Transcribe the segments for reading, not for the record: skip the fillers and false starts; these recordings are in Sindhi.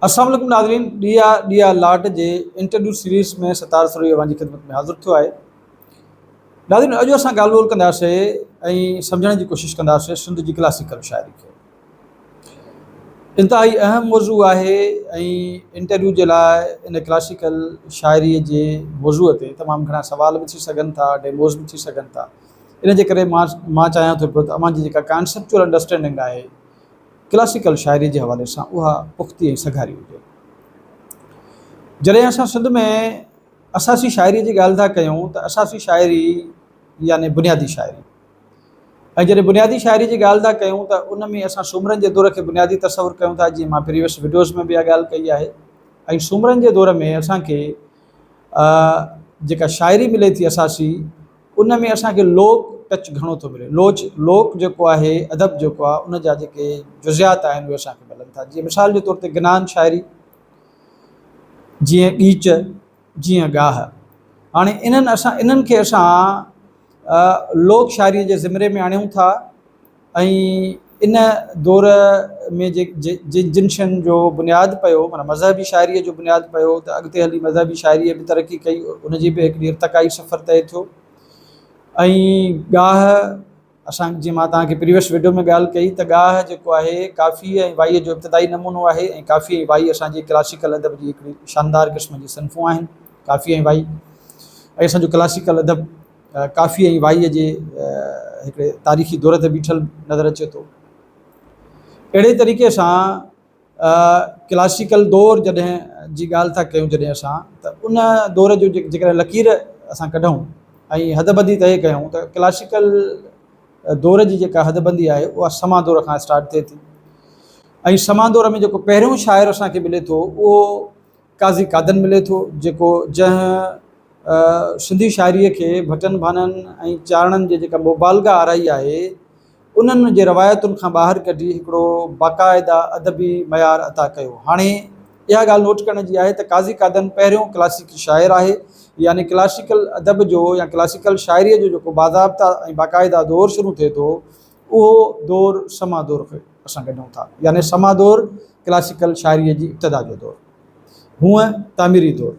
السلام عليڪم ناظرين ڏيئا ڏيئا لاٽ جي انٽرويو سيريز ۾ ستار سروي اوهان جي خدمت ۾ حاضر ٿيو آهي. ناظرين اڄ اسان ڳالهه ٻولهه ڪنداسين ۽ سمجهڻ جي ڪوشش ڪنداسين سنڌ جي ڪلاسيڪل شاعري کي. انتهائي اهم موضوع آهي ۽ انٽرويو جي لاء ان ڪلاسيڪل شاعري جي موضوع تي تمام گهڻا سوال به ٿي سگهن ٿا، ڊيموز به ٿي سگهن ٿا. ان جي ڪري مان مان چاهيان ٿو پيو ته اوهان جي جيڪا ڪانسيپچوئل انڊرسٽينڊنگ آهي ڪلاسيڪل شاعري جي حوالي سان اها پختي ۽ سگهاري هجي. جڏهن اسان سنڌ ۾ اساسي شاعري جي ڳالهه ٿا ڪيون ته اساسي شاعري يعني بنيادي شاعري ۽ جڏهن بنيادي شاعري جي ڳالهه ٿا ڪيون ته ان ۾ اسان سومرن جي دور کي بنيادي تصور ڪيون ٿا، جيئن مان پريويس وڊيوز ۾ به اها ڳالهه ڪئي آهي ۽ سومرن جي دور ۾ اسان کي جيڪا شاعري ملي ٿي اساسي ان ۾ اسان کي لوڪ ٽچ گهڻو ٿو ملي. لوچ، لوڪ جيڪو آهي، ادب جيڪو آهي، ان جا جيڪي جزيات آهن، اهي اسان کي ملن ٿا. جيئن مثال جي طور تي گنان شاعري، جيئن ڳيچ، جيئن ڳاهه. هاڻي انهن اسان انهن کي اسان لوڪ شاعريء جي زمري ۾ آڻيون ٿا. ۽ ان دور ۾ جن جن شين جو بنياد پيو معنيٰ مذهبي شاعريء جو بنياد پيو ته اڳتي هلي مذهبي شاعريء به ترقي ڪئي، ان جي به هڪڙي ارتقائي سفر طئي ٿيو ۽ ڳاهه اسان جيئن مان توهان کي پريويس وڊيو ۾ ڳالهه ڪئي ته ڳاهه جيڪو آهي ڪافي ۽ وائيء جو ابتدائي نمونو آهي ۽ ڪافي ۽ وائي اسان جي ڪلاسيڪل ادب جي هڪڙي شاندار قسم جي صنفون آهن ڪافي ۽ وائي ۽ اسان جو ڪلاسيڪل ادب ڪافي ۽ وائيء جي هڪڙي تاريخي دور تي بيٺل نظر اچي ٿو. اهڙي طريقي سان ڪلاسيڪل دور جڏهن جي ڳالهه ٿا ڪيون جڏهن اسان ته ان دور جو جيڪڏهن لڪير اسان ڪڍون ۽ حدبندي طئي ڪيون ته ڪلاسيڪل دور جي جيڪا حدبندي آهي اها سما دور کان اسٽارٽ ٿئي ٿي ۽ سما دور ۾ جيڪو پهريون شاعر اسان کي ملي ٿو اهو قاضي قادن ملي ٿو، جيڪو جنهن سنڌي شاعريء کي ڀٽن ڀانن ۽ چارڻن جي جيڪا مبالغه آرائي آهي، انهن جي روايتن کان ٻاهر ڪڍي هڪڙو باقاعده ادبي معيار عطا ڪيو. هاڻي اها ڳالهه نوٽ ڪرڻ جي آهي ته قاضي قادن پهريون ڪلاسيڪي شاعر آهي، يعني ڪلاسيڪل ادب جو يا ڪلاسيڪل شاعريء جو جيڪو باضابطه ۽ باقاعده دور شروع ٿئي ٿو، اهو دور سما دور اسان ڪڍون ٿا، يعني سما دور ڪلاسيڪل شاعريء جي ابتدا جو دور، هونء تعميري دور.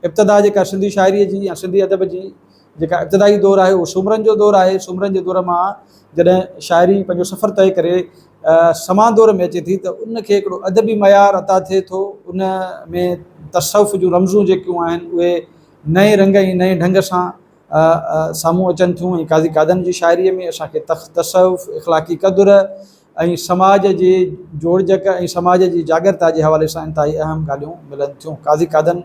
ابتدا جيڪا سنڌي شاعريء جي يا سنڌي ادب جي جيڪا ابتدائي دور آهي اهو سومرن جو دور آهي. سومرن جي دور مان جڏهن شاعري پنهنجو سفر طئي ڪري سما دور ۾ اچي ٿي ته ان کي هڪڙو ادبي معيار عطا ٿئي ٿو. ان ۾ تصوف جون رمزون جيڪيون آهن اهي نئين رنگ ۽ نئين ڍنگ سان سامهون اچن ٿيون ۽ قاضي قادن جي شاعريء ۾ اسان کي تصوف، اخلاقي قدر ۽ سماج جي جوڙجڪ ۽ سماج جي جاڳرتا جي حوالي سان انتهائي اهم ڳالهيون ملن ٿيون. قاضي قادن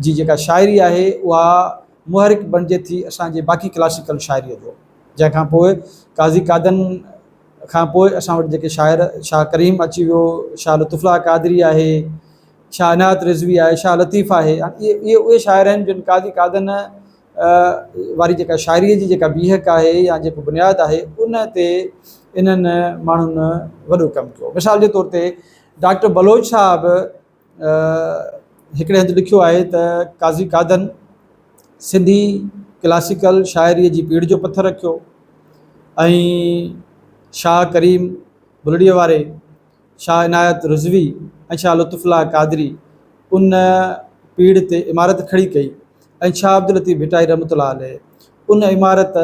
جي جيڪا شاعري آهي اها محرڪ بڻجي ٿي اسان جي باقي ڪلاسيڪل شاعريء جو. جنهن کان پوء قاضي قادن کان پوء اسان وٽ جيڪي شاعر شاهه ڪريم اچي ويو، شاهه لطف الله قادري آهي، شاهه عنايت رضوي آهي، شاهه لطيف آهي، اهي اهي شاعر آهن جن قاضي قادن واري جيڪا شاعريء جي جيڪا بيهڪ آهي يا جيڪو بنياد آهي ان تي انهن ماڻهن وڏو ڪم ڪيو. مثال جي طور تي ڊاڪٽر بلوچ صاحب هڪڙي هنڌ لکيو آهي ته قاضي قادن سنڌي ڪلاسيڪل شاعريء جي پيڙهه جو پٿر رکيو ۽ شاهه ڪريم بلڙيء واري شاهه عنايت رضوي ۽ شاهه لطف الله قادري ان پيڙهه تي عمارت کڙي ڪئي ۽ شاهه عبداللطيف ڀٽائي رحمة الله عليه ان عمارت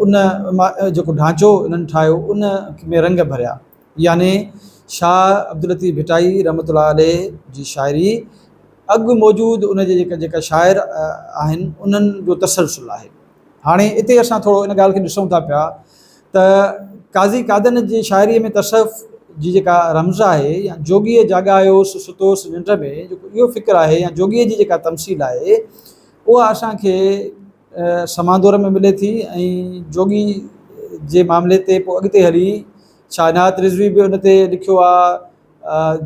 ان جيڪو ڍانچو انهن ٺاهيو ان ۾ رنگ ڀريا يعني شاهه عبداللطيف ڀٽائي رحمة الله عليه جي شاعري اڳ موجود ان جي جيڪا جيڪا شاعر آهن انهن جو تسلسل آهي. هاڻي اتي اسان ٿورو ان ڳالهه کي ڏسون ٿا پيا ته قاضي قادن جي شاعريء ۾ تصوف جي جيڪا رمز آهي يا جوڳيء جاڳايوس ستوس ننڊ ۾ جيڪو اهو فڪر آهي يا جوڳيء جي جيڪا تمثيل آهي اها اسان کي سما دور ۾ ملي ٿي ۽ جوڳي جي معاملي تي پوء اڳتي هلي شاهه عنايت رضوي به ان تي لکيو آهي.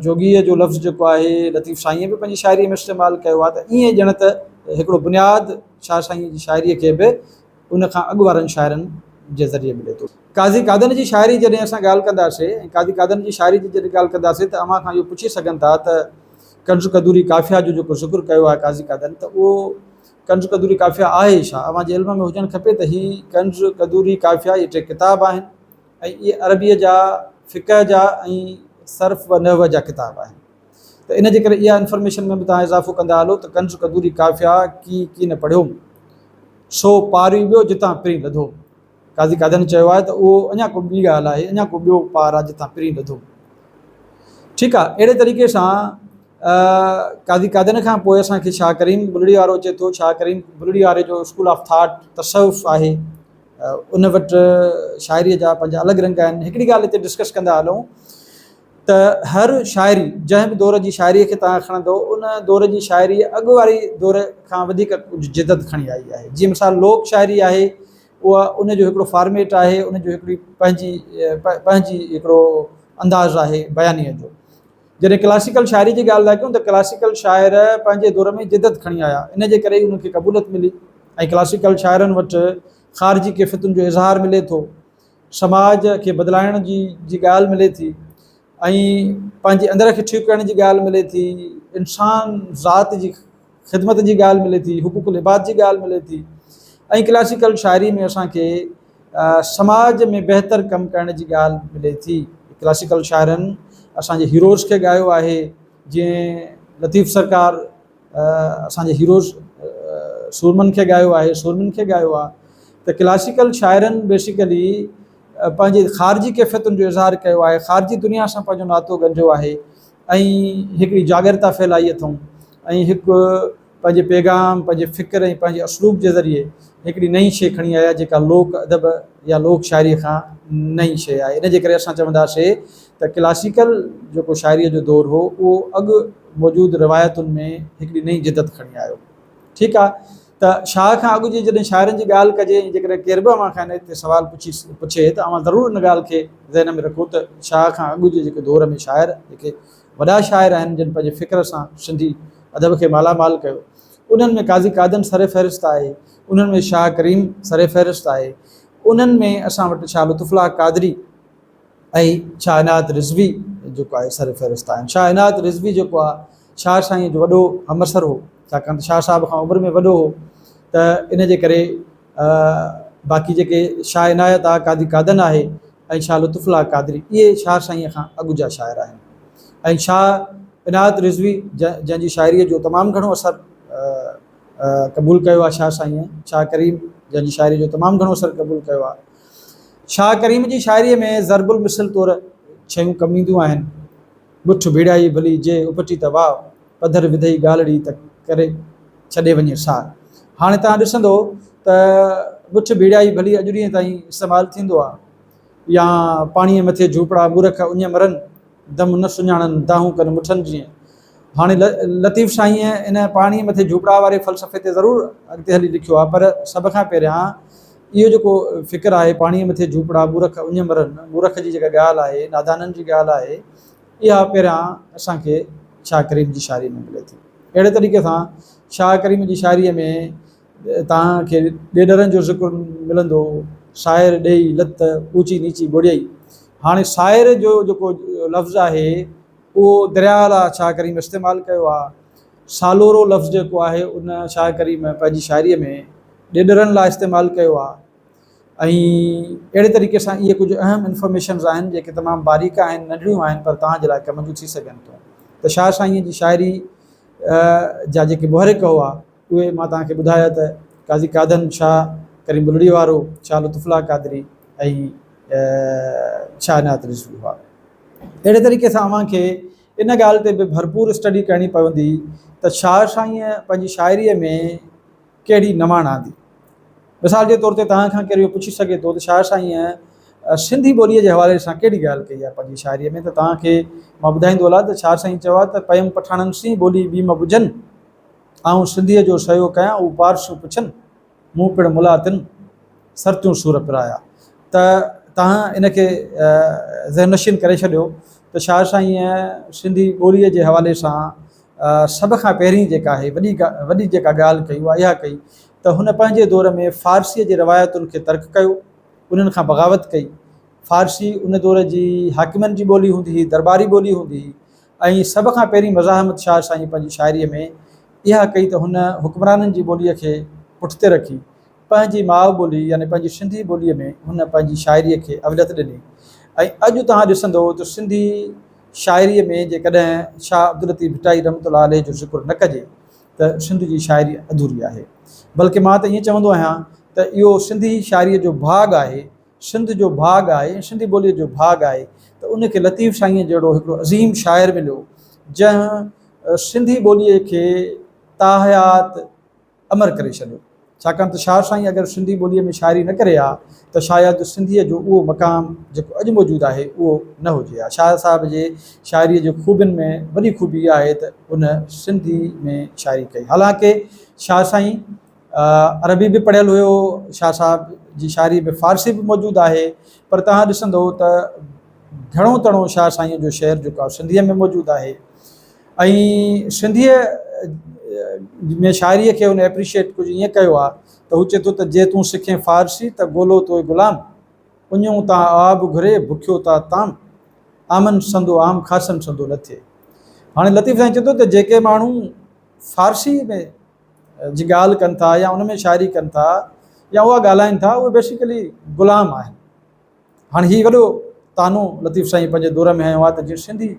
جوڳيء جو لفظ جيڪو آهي لطيف سائينء به پنهنجي شاعريء ۾ استعمال ڪيو آهي ته ائين ڄڻ ته هڪڙو بنياد شاهه سائينء جي شاعريء کي به ان کان اڳ وارن شاعرن جي ذريعي ملي ٿو. قاضي قادن جي شاعري جڏهن اسان ڳالهه ڪنداسين ۽ قاضي قادن جي شاعري جي جڏهن ڳالهه ڪنداسين ته اوهان کان اهو پڇي سگهن ٿا ته ڪنز قدوري قافيه جو جيڪو ذڪر ڪيو آهي قاضي قادن ته اهو ڪنز قدوري قافيه آهي ڇا؟ اوهان جي علم ۾ هجڻ کپي ته هي ڪنز قدوري قافيه اهي ٽي ڪتاب آهن. ۽ اهي عربيء جا فقه جا ۽ صرف و نحو جا ڪتاب آهن. ته ان جي ڪري اها انفارميشن ۾ به توهان اضافو ڪندا هلو ته ڪنز قدوري ڪافيا ڪي ڪي نه پڙهيوم سو پاري ٻيو جتان پرين لڌو. قاضي قادن چيو آهي ته اهو اڃا ڪو ٻي ڳالهه آهي، اڃا ڪو ٻيو پار آهي جتان پرين لڌو. ٺيڪ آهي، اهڙي طريقي سان قاضي قادن کان پوء اسان کي شاهه ڪريم بلڙي وارو اچي ٿو. شاهه ڪريم بلڙي واري جو اسڪول آف ٿاٽ تصوف آهي، ان وٽ شاعريء جا پنهنجا الڳ رنگ آهن. هڪڙي ڳالهه هتي ڊسڪس ڪندا هلون ته هر شاعري جنهن به دور جي شاعريء کي توهان کڻندو ان دور جي شاعري اڳ واري دور کان وڌيڪ ڪجهه جدت کڻي آئي آهي. جيئن مثال لوڪ شاعري آهي اها ان جو هڪڙو فارميٽ آهي، ان جو هڪڙي پنهنجي پنهنجي هڪڙو انداز آهي بيانيء جو. جڏهن ڪلاسيڪل شاعري جي ڳالهه ٿا ڪيون ته ڪلاسيڪل شاعر پنهنجي دور ۾ جدت کڻي آيا، ان جي ڪري ئي انهن کي قبوليت ملي ۽ ڪلاسيڪل شاعرن وٽ خارجي ڪيفيتن جو اظهار ملي ٿو، سماج کي بدلائڻ جي جي ڳالهه ملي ٿي ۽ پنهنجي اندر کي ٺيڪ ڪرڻ جي ڳالهه ملي ٿي، انسان ذات جي خدمت جي ڳالهه ملي ٿي، حقوق العباد جي ڳالهه ملي ٿي ۽ ڪلاسيڪل شاعري ۾ اسان کي سماج ۾ بهتر ڪم ڪرڻ جي ڳالهه ملي ٿي. ڪلاسيڪل شاعرن اسان جي هيروز کي ڳايو آهي، جيئن لطيف سرڪار اسان جي هيروز سورمن کي ڳايو آهي، سورمين کي ڳايو آهي ته ڪلاسيڪل شاعرن بيسيڪلي پنهنجي خارجي ڪيفيتن جو اظهار ڪيو آهي، خارجي دنيا سان پنهنجو ناتو ڳنڍيو آهي ۽ هڪڙي جاڳرتا ڦهلائي اٿئون ۽ هڪ پنهنجي پيغام، پنهنجي فڪر ۽ پنهنجي اسلوب جي ذريعي هڪڙي نئين شيء کڻي آيا جيڪا لوڪ ادب يا لوڪ شاعريء کان نئين شيء آهي. ان جي ڪري اسان چونداسي ته ڪلاسيڪل جيڪو شاعريء جو دور هو اهو اڳ موجود روايتن ۾ هڪڙي نئين جدت کڻي آيو. ٺيڪ آهي ته شاهه کان اڳ جي جڏهن شاعرن جي ڳالهه ڪجي ۽ جيڪڏهن ڪير به اوهان کان ان تي سوال پڇي پڇي ته اوهان ضرور ان ڳالهه کي ذهن ۾ رکو ته شاهه کان اڳ جي جيڪي دور ۾ شاعر جيڪي وڏا شاعر آهن جن پنهنجي فڪر سان سنڌي ادب کي مالا مال ڪيو انهن ۾ قاضي قادن سر فهرست آهي، انهن ۾ شاهه ڪريم سر فهرست آهي، انهن ۾ اسان وٽ شاهه لطف الله قادري ۽ شاهه عنايت رضوي جيڪو آهي سر فهرست آهن. شاهه عنايت رضوي جيڪو آهي شاهه سائينء جو وڏو همعصر هو، ڇاڪاڻ ته شاهه صاحب کان عمر ۾ وڏو هو ته ان جي ڪري باقي جيڪي شاهه عنايت آهي، قاضي قادن آهي ۽ شاهه لطف الله قادري اهي شاهه سائينء کان اڳ جا شاعر آهن ۽ شاهه عنايت رضوي جنهن جي شاعريء جو تمام گهڻو اثر قبول ڪيو آهي شاهه سائينء، شاهه ڪريم جنهن جي شاعريء جو تمام گهڻو اثر قبول ڪيو آهي. شاهه ڪريم جي شاعريء ۾ ضرب المثل طور شيون ڪم اينديون آهن. بٺ ڀيڙائي ڀلي جي اپٽي ته واء، پڌر وڌئي ڳالهڙي ته ڪري ڇڏي وڃي سار. هاڻي توهان ڏسندو ته بٺ ڀيڙائي ڀلي اڄ ڏينهن تائين استعمال ٿيندو آهي يا پاڻيء مٿي جهوپڙا مورک اڃ مرن، دم نه سڃاڻن، دانهون ڪن مٺن جيئن. هاڻي لطيف سائينء ان پاڻيء مٿي جهوپڙا واري فلسفي تي ضرور اڳتي هلي لکيو آهي پر سڀ کان پهريان اهو جيڪو فڪر آهي پاڻيء مٿي جهوپڙا مورک اڃ مرن، مورک جي جيڪا ڳالهه آهي، نادانن جي ڳالهه آهي، اها پهريان اسان کي شاهه ڪريم جي شاعريء ۾ ملي ٿي. اهڙي طريقي سان شاهه ڪريم جي شاعريء ۾ توهان کي ڏيڏرن جو ذڪر ملندو، سائر ڏيئي لت، اوچي نيچي ٻوڙيئي. هاڻي سائر جو جيڪو لفظ آهي اهو درياء لاء شاهه ڪريم استعمال ڪيو آهي. سالورو لفظ جيڪو آهي ان شاهه ڪريم پنهنجي شاعريء ۾ ڏيڏرن لاء استعمال ڪيو آهي ۽ اهڙي طريقي سان اهي ڪجهه اهم انفارميشنز آهن جيڪي تمام باريڪ آهن، ننڍڙيون آهن پر توهان جي لاء ڪم جون ٿي سگهن ٿيون ته شاهه سائينء جي شاعري جا جيڪي محرڪ هئا اهي مان توهان کي ٻڌايا ته قاضي قادن، شاهه ڪريم بلڙي وارو، شاهه لطف الله قادري ۽ شاهه عنايت رضوي هئا. اهڙي طريقي سان اوهان کي ان ڳالهه تي به ڀرپور اسٽڊي ڪرڻي پوندي ته شاهه سائينء پنهنجي شاعريء ۾ ڪهڙي نواڻ آندي. مثال جي طور تي توهان کان ڪير اهو پڇي سگهي ٿو ته شاهه سائينء سنڌي ٻوليء جي حوالي سان ڪهڙي ڳالهه ڪئي آهي پنهنجي شاعريء ۾ ته توهان کي مان ٻڌائيندو هلان ته شاهه سائين چيو آهي ته پيم پٺاڻن سين ٻولي ٻي م ٻجهن، آئون سنڌيء جو سعيو ڪيان هو پارسون پڇن، مون پڻ ملا تن سرتيون سور پرايا. ته توهان ان کي ذهن نشين ڪري ڇڏيو ته شاهه سائينء سنڌي ٻوليء جي حوالي سان سڀ کان پهرين جيڪا آهي وڏي وڏي جيڪا ڳالهه ڪئي اها اها ڪئي ته هن پنهنجي دور ۾ فارسيء جي روايتن کي ترڪ ڪيو، انهن کان بغاوت ڪئي. فارسي ان دور جي حاڪمن جي ٻولي هوندي هئي، درٻاري ٻولي هوندي هئي ۽ سڀ کان پهرين مزاحمت شاهه سائين پنهنجي شاعريء ۾ اها ڪئي ته هن حڪمرانن جي ٻوليء کي پٺتي رکي پنهنجي ماء ٻولي يعني پنهنجي سنڌي ٻوليء ۾ هن پنهنجي شاعريء کي اوليت ڏني ۽ اڄ توهان ڏسندو ته سنڌي شاعريء ۾ جيڪڏهن شاهه عبداللطيف ڀٽائي رحمة الله عليه جو ذڪر نه ڪجي ته سنڌ جي شاعري اڌوري آهي. بلڪه مان ته ائين چوندو آهيان ته اهو سنڌي شاعريء جو ڀاڳ آهي، سنڌ جو ڀاڳ آهي ۽ سنڌي ٻوليء جو ڀاڳ آهي ته ان کي لطيف سائينء جهڙو هڪڙو عظيم شاعر مليو، جنهن سنڌي ٻوليء کي تاحيات امر ڪري ڇڏيو. ڇاڪاڻ ته شاهه سائين اگر سنڌي ٻوليء ۾ شاعري نه ڪري ها ته شايد سنڌيء جو اهو مقام جيڪو اڄ موجود آهي اهو نه هجي ها. شاهه صاحب جي شاعريء جي خوبين ۾ وڏي خوبي اها آهي ته هن سنڌي ۾ شاعري ڪئي. حالانڪه شاهه سائين عربي به پڙهيل هيو، شاهه صاحب جي شاعريء ۾ فارسي به موجود آهي پر توهان ڏسندو ته گهڻو تڻو شاهه سائينء جو شعر جيڪو آهي سنڌيء ۾ موجود آهي. ۽ سنڌيء ۾ شاعريء کي هن ايپريشيئيٽ ڪجهه ائين ڪيو آهي ته هو چئي ٿو ته جي تون سکين فارسي ته گولو توء غلام، اڃون تان آب گهري بکيو تا تام، آمن سندو عام خاصن سندو نه ٿئي. هاڻي لطيف سائين چئي ٿو ته جيڪي ماڻهو فارسي ۾ جي ڳالهه ڪن ٿا يا ان ۾ شاعري ڪن ٿا يا اها ڳالهائين ٿا اهي بيسيڪلي غلام آهن. هاڻي هي وڏو طعنو لطيف سائين پنهنجي دور ۾ هنيو آهي ته جيئن سنڌي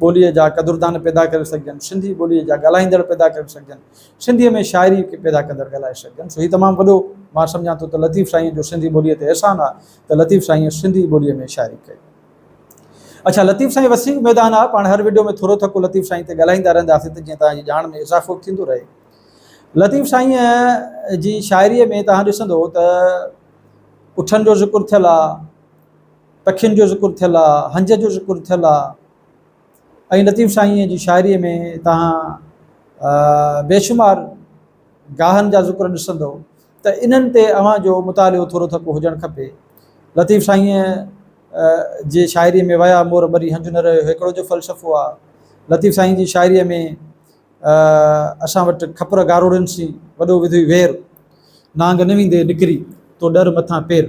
ٻوليء جا قدردان پيدا ڪري سگهجن، سنڌي ٻوليء جا ڳالهائيندڙ پيدا ڪري سگهجن، سنڌيء ۾ شاعري پيدا ڪندڙ ڳالهائي سگهجن. سو هي تمام وڏو مان سمجهان ٿو ته لطيف سائينء جو سنڌي ٻوليء تي احسان آهي ته لطيف سائينء سنڌي ٻوليء ۾ شاعري ڪئي. اڇا لطيف سائين وسيع ميدان آهي، پاڻ هر وڊيو ۾ ٿورو ٿڪو لطيف سائين تي ڳالهائيندا رهنداسين ته جيئن توهان جي ڄاڻ ۾ اضافو به ٿيندو رهي. لطيف سائينء جي شاعريء ۾ توهان ڏسندو ته اٺن جو ذڪر ٿيل آ، پکين جو ذڪر ٿيل آ، هنج جو ذڪر ٿيل آ ۽ لطيف سائينء جي شاعريء ۾ توهان بيشمار گاهن جا ذڪر ڏسندو ته انهن تي اوهان جو مطالعو ٿورو ٿڪو هجڻ کپي. لطيف سائينء جي شاعريء ۾ ويا مور مري هنج نه رهيو هيڪڙو جو فلسفو آ. لطيف سائين جي شاعريء ۾ اسان وٽ کپر گاروڙين سين وڏو وڌوئي وير، نانگ نه ويندي نڪري، تو ڏر مٿان پير.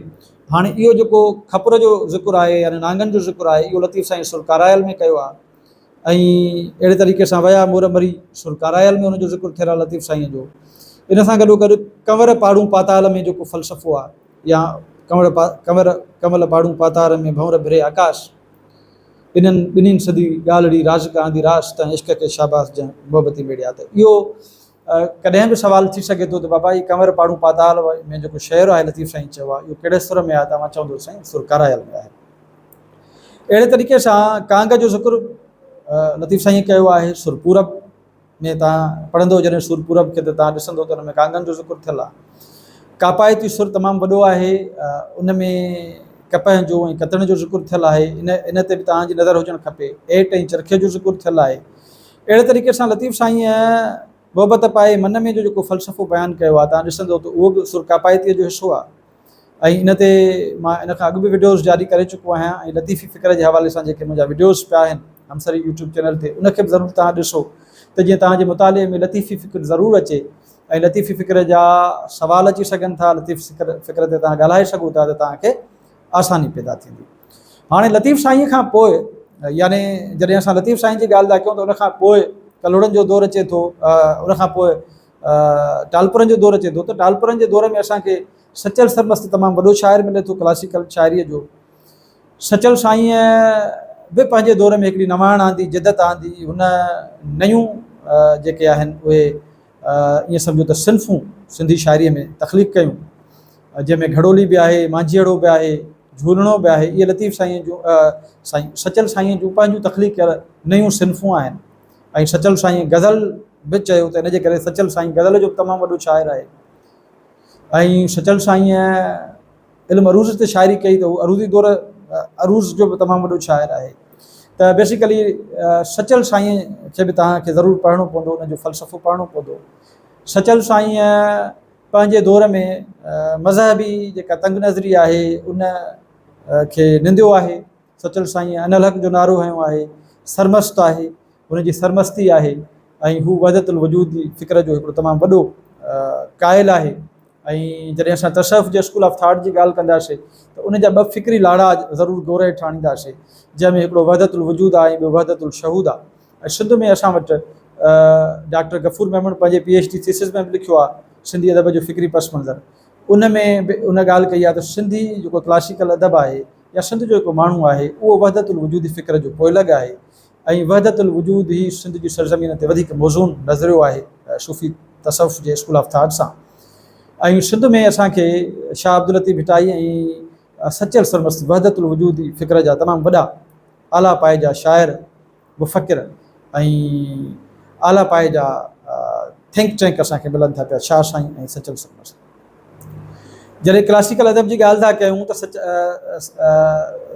هاڻي اهو جيڪو کپر جو ذڪر آهي يعني نانگن جو ذڪر آهي اهو لطيف سائين سر ڪارايل ۾ ڪيو آهي ۽ اهڙي طريقي سان ويا مور مري سر ڪارايل ۾ ان جو ذڪر ٿيل آهي لطيف سائين جو. ان سان گڏو گڏ ڪنور پاڙون پاتال ۾ جيڪو فلسفو آهي يا ڪنور ڪنور ڪنول پاڙون پاتار ۾ ڀنور ڀري آڪاش. انهن ٻنهين سڌي ڳالهڙي رازق آندي راس تنهن عشق کي شاباس جنهن محبتي ميڙيا ته اهو ڪڏهن به سوال ٿي سگهي ٿو ته بابا هي ڪنور پاڙون پاتال ۾ جيڪو شعر آهي لطيف سائين چيو آهي اهو ڪهڙي سر ۾ آهي ته اوهان چوندو سائين سر ڪارايل ۾ آهي اهڙي طريقي سان ڪانگ جو ذڪر لطيف سائين ڪيو آهي سر پورب ۾ توهان پڙهندو جڏهن سور پورب کي ته توهان ڏسندو ته ان ۾ ڪانگن جو ذڪر ٿيل آهي. ڪاپائتي سر تمام وڏو آهي ان ۾ ڪپهه جو ۽ ڪتڻ جو ذڪر ٿيل آهي ان ان تي به توهان جي نظر هجڻ کپي. ايٽ ۽ چرخي جو ذڪر ٿيل آهي. اهڙي طريقي سان لطيف سائينء محبت پائي من ۾ جو جيڪو فلسفو بيان ڪيو آهي توهان ڏسندو ته اهو به سر ڪاپائتيء جو حصو آهي. ۽ ان تي مان ان کان اڳ به وڊيوز جاري ڪري چڪو آهيان ۽ لطيفي فڪر جي حوالي سان جيڪي منهنجا وڊيوز پيا آهن همسري يوٽيوب چينل تي ان کي به ضرور توهان ڏسو ته جيئن توهان جي مطالعي ۾ لطيفي فڪر ضرور اچي ۽ لطيفي فڪر جا سوال اچي سگهن ٿا لطيف فڪر فڪر تي توهان ڳالهائي سگهو ٿا ته توهان کي آساني پيدا ٿيندي هاڻي لطيف سائين کان پوء يعني جڏهن اسان لطيف سائين جي ڳالهه ٿا ڪيون ته ان کان پوء ڪلهوڙن جو دور اچي ٿو ان کان پوء ٽالپرن جو دور اچي ٿو ته ٽالپرن جي دور ۾ اسان کي سچل سرمست تمام وڏو شاعر ملي ٿو ڪلاسيڪل شاعريء جو سچل سائينء به پنهنجي دور ۾ هڪڙي نواڻ آندي جدت آندي هن نيون جيڪي آهن اهي ائين سمجهو ته صنفون سنڌي شاعريء ۾ تخليق ڪيون جنهن ۾ گهڙولي به آهي مانجهيئڙو به آهي جهولڻو به آهي اهي لطيف سائينء جون سائين سچل سائينء جون پنهنجون تخليق ڪيل نيون صنفون آهن ۽ سچل سائين غزل به چيو ته ان جي ڪري سچل سائين غزل جو به تمام وڏو شاعر آهي ۽ سچل سائينء علم عروض تي شاعري ڪئي ته هو عروضي دور عروض جو به تمام وڏو شاعر آهي ته بيسيڪلي سچل سائينء کي به توهان کي ضرور پڙهڻو پوندو ان جو فلسفو پڙهڻو پوندو سچل سائينء پنهنجي دور ۾ مذهبي جيڪا تنگ نظري آهي ان کي ننديو آهي سچل سائينء انا الحق جو نعرو هنيو آهي، سرمست آهي، هن جي سرمستي آهي ۽ هو وحدت الوجود جي فڪر جو هڪڙو تمام وڏو قائل آهي ۽ جڏهن اسان تصوف جي اسڪول آف ٿاٽ جي ڳالهه ڪنداسين ته ان جا ٻه فڪري لاڙا ضرور غور هيٺ آڻينداسين جنهن ۾ هڪڙو وحدت الوجود آهي ۽ ٻيو وحدت الشهود آهي ۽ سنڌ ۾ اسان وٽ ڊاڪٽر غفور ميمڻ پنهنجي پي ايڇ ڊي ٿيسز ۾ به لکيو آهي سنڌي ادب جو فڪري پس منظر ان ۾ به ان ڳالهه ڪئي آهي ته سنڌي جيڪو ڪلاسيڪل ادب آهي يا سنڌ جو هڪ ماڻهو آهي اهو وحدت الوجودي فڪر جو پوئلڳ آهي. ۽ وحدت الوجود ئي سنڌ جي سرزمين تي وڌيڪ موزون نظريو آهي صوفي تصوف جي اسڪول آف ٿاٽ سان ۽ سنڌ ۾ اسان کي شاهه عبداللطيف ڀٽائي ۽ سچل سرمست وحدت الوجودي فڪر جا تمام وڏا اعليٰ پائي جا شاعر، مفڪر ۽ اعليٰ پائي جا ٿنڪ ٽينڪ اسان کي ملن ٿا پيا شاهه سائين ۽ سچل سرمست. جڏهن ڪلاسيڪل ادب جي ڳالهه ٿا ڪيون ته سچ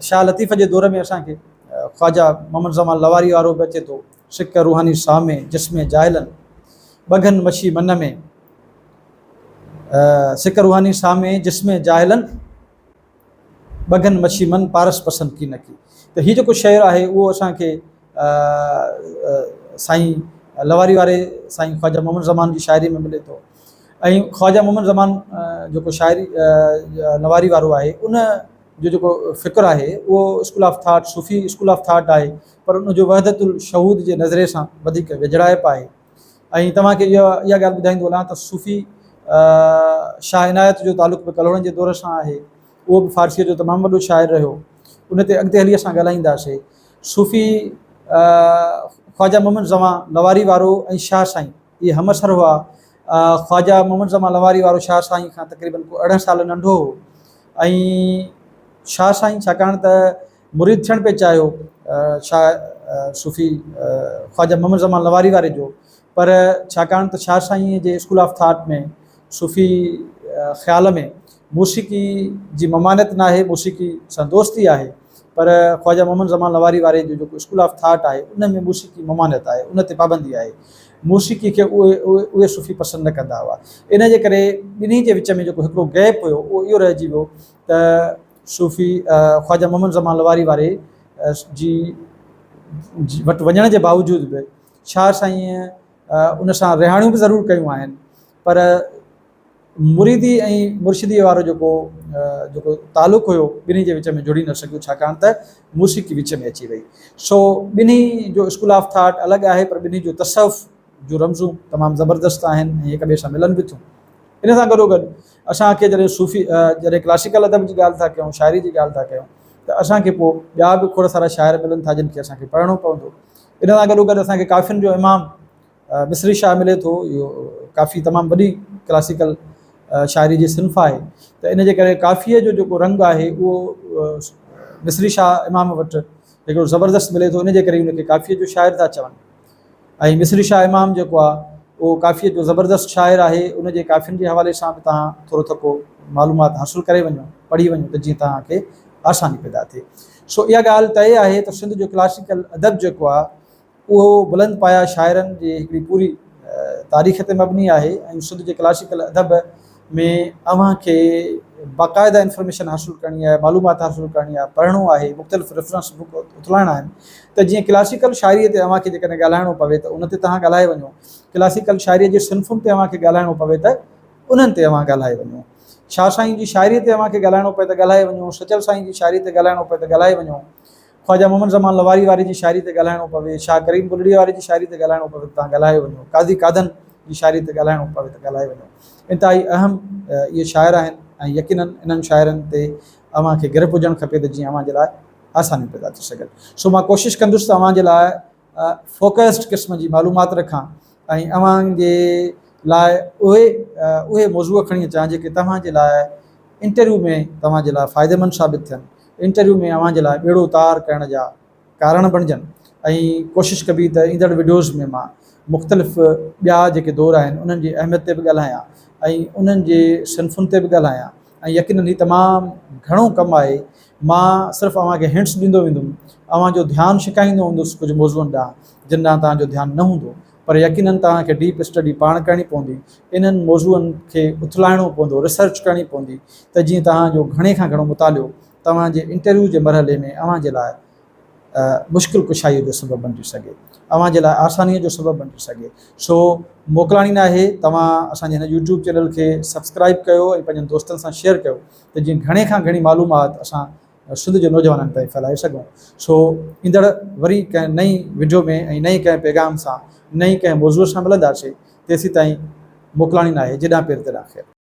شاهه لطيف جي دور ۾ اسان کي خواجه محمد زمان لواري وارو به اچي ٿو، سڪ روحاني سامي جسم جاهلن، ٻگهن مڇي من ۾، سڪ روحاني سامي جسم جاهلن، ٻگهن مڇي من پارس پسند ڪي نه ڪي. ته هي جيڪو شعر آهي اهو اسان کي سائين لواري واري سائين خواجه محمد زمان جي شاعري ۾ ملي ٿو ۽ خواجه محمد زمان جيڪو شاعري لواري وارو آهي ان جو جيڪو فڪر آهي اهو school of thought Sufi school of thought آهي پر ان جو وحدت الشهود جي نظريي سان وڌيڪ ويجهڙائپ آهي ۽ توهان کي اها اها ڳالهه ٻڌائيندو هلان ته صوفي شاهه عنايت جو تعلق به ڪلهوڙن جي دور سان آهي اهو به فارسيء جو تمام وڏو شاعر رهيو ان تي اڳتي هلي اسان ڳالهائينداسي صوفي خواجه محمد زمان لواري وارو ۽ شاهه سائين اهي همعصر هئا خواجه محمد زمان لواري وارو شاهه سائين کان تقريبن ڪو 18 سال ننڍو هو ۽ شاهه سائين ڇاڪاڻ ته مريد ٿيڻ پئي چاهيو شاهه صوفي خواجه محمد زمان لواري واري جو پر ڇاڪاڻ ته شاهه سائينء جي اسڪول آف ٿاٽ ۾ صوفي خيال ۾ موسيقي جي ممانعت ناهي، موسيقي سان دوستي آهي پر خواجه محمد زمان لواري واري جو جيڪو اسڪول آف ٿاٽ آهي ان ۾ موسيقي ممانعت آهي ان تي پابندي آهي موسيقي کي اهي اهي صوفي پسند نه ڪندا هئا ان جي ڪري ٻنهي جي وچ ۾ جيڪو هڪڙو گيپ هيو اهو اهو رهجي ويو ته صوفي خواجه محمد زمان لواري واري جي وٽ وڃڻ جي باوجود به شاهه سائينء ان سان رهاڻيون به ضرور ڪيون آهن پر مريدي ۽ مرشديء وارو جيڪو جيڪو تعلق هيو ٻنهي جي وچ ۾ جڙي نه سگهيو ڇاڪاڻ ته موسيقي وچ ۾ اچي وئي سو ٻنهي جو اسڪول آف ٿاٽ الڳ آهي پر ٻنهي جو تصوف جون رمزون تمام زبردست آهن ۽ هڪ ٻئي سان ملن به ٿيون ان سان گڏو گڏ اسان کي جڏهن صوفي جڏهن ڪلاسيڪل ادب جي ڳالهه ٿا ڪيون شاعري جي ڳالهه ٿا ڪيون ته اسان کي پوء ٻيا به کوڙ سارا شاعر ملن ٿا جن کي اسان کي پڙهڻو پوندو ان سان گڏو گڏ اسان کي ڪافين جو امام مصري شاهه ملي ٿو اهو ڪافي تمام وڏي ڪلاسيڪل شاعري جي صنف آهي ته ان جي ڪري ڪافيء جو جيڪو رنگ آهي اهو مصري شاهه امام وٽ هڪڙو زبردست ملي ٿو ان جي ڪري ان کي ڪافيء جو شاعر ٿا چون ۽ مصري شاهه امام جيڪو آهي اهو ڪافيء جو زبردست شاعر آهي ان جي ڪافين جي حوالي سان به توهان ٿورو ٿڪو معلومات حاصل ڪري وڃو پڙهي وڃو ته جيئن توهان کي آساني پيدا ٿئي سو اها ڳالهه طئي آهي ته سنڌ جو ڪلاسيڪل ادب جيڪو آهي اهو بلند پايه شاعرن جي هڪڙي پوري تاريخ تي مبني آهي ۽ سنڌ جي ڪلاسيڪل ادب ۾ اوهان کي باقاعده انفارميشن حاصل ڪرڻي آهي، معلومات حاصل ڪرڻي آهي، پڙهڻو آهي، مختلف ريفرنس بڪ اٿلائڻا آهن ته جيئن ڪلاسيڪل شاعريء تي اوهان کي جيڪڏهن ڳالهائڻو پوي ته ان تي توهان ڳالهائي وڃو، ڪلاسيڪل شاعريء جي صنفن تي اوهان کي ڳالهائڻو پوي ته انهن تي اوهان ڳالهائي وڃو، شاهه سائين جي شاعريء تي اوهان کي ڳالهائڻو پئي ته ڳالهائي وڃو، سچل سائين جي شاعريء تي ڳالهائڻو پئي ته ڳالهائي وڃو. خواجه محمد زمان لواري واري جي شاعري تي ڳالهائڻو پوي، شاهه ڪريم بلڙيء واري جي شاعري تي ڳالهائڻو پوي ته توهان ڳالهايو وڃو، قاضي قادن جي شاعري تي ڳالهائڻو پوي ته ڳالهايو وڃو. انتهائي اهم اهي شاعر آهن ۽ يقيناً انهن شاعرن تي اوهان کي گرپ هجڻ کپي ته جيئن اوهان جي لاء آسانيون پيدا ٿي سگهن. سو مان ڪوشش ڪندس ته اوهان جي لاء فوڪسڊ قسم جي معلومات رکان ۽ اوهان جي لاء اهي اهي موضوع کڻي اچان جيڪي توهان جي لاء انٽرويو ۾ توهان جي لاء فائديمند ثابت ٿين، انٽرويو ۾ اوهان جي لاء ٻيڙو تار ڪرڻ جا ڪارڻ بڻجن ۽ ڪوشش ڪبي ته ايندڙ وڊيوز ۾ مان مختلف ٻيا جيڪي دور آهن انهن جي اهميت تي به ڳالهايان ۽ انهن جي صنفن تي به ڳالهايان ۽ يقينن هي تمام گهڻو ڪم آهي مان صرف اوهان کي هنٽس ڏيندو ويندم اوهان جو ڌيان ڇڪائيندو هوندس ڪجهه موضوعن ڏانهن جن ڏانهن توهان جو ڌيان نه هوندو پر يقينن توهان کي ڊيپ اسٽڊي پاڻ ڪرڻي پوندي، انهن موضوعن کي اٿلائڻو پوندو، ريسرچ ڪرڻي پوندي ته جيئن توهان جو گهڻي کان گهڻو مطالعو توهان جي انٽرويو جي مرحلي ۾ اوهان جي لاء مشڪل ڪشائيء جو سبب بڻجي سگهي، اوهان جي لاء آسانيء جو سبب بڻجي سگهي. سو موڪلاڻي ناهي، توهان اسان جي هن يوٽيوب چينل کي سبسڪرائيب ڪيو ۽ پنهنجن دوستن سان شيئر ڪيو ته جيئن گهڻي کان گهڻي معلومات اسان سنڌ جي نوجوانن تائين ڦهلائي سگهون. سو ايندڙ وري ڪنهن نئين وڊيو ۾ ۽ نئين ڪنهن پيغام سان نئين ڪنهن موضوع سان ملنداسين تيسين تائين موڪلاڻي ناهي جيڏانهن پير تيڏانهن خير.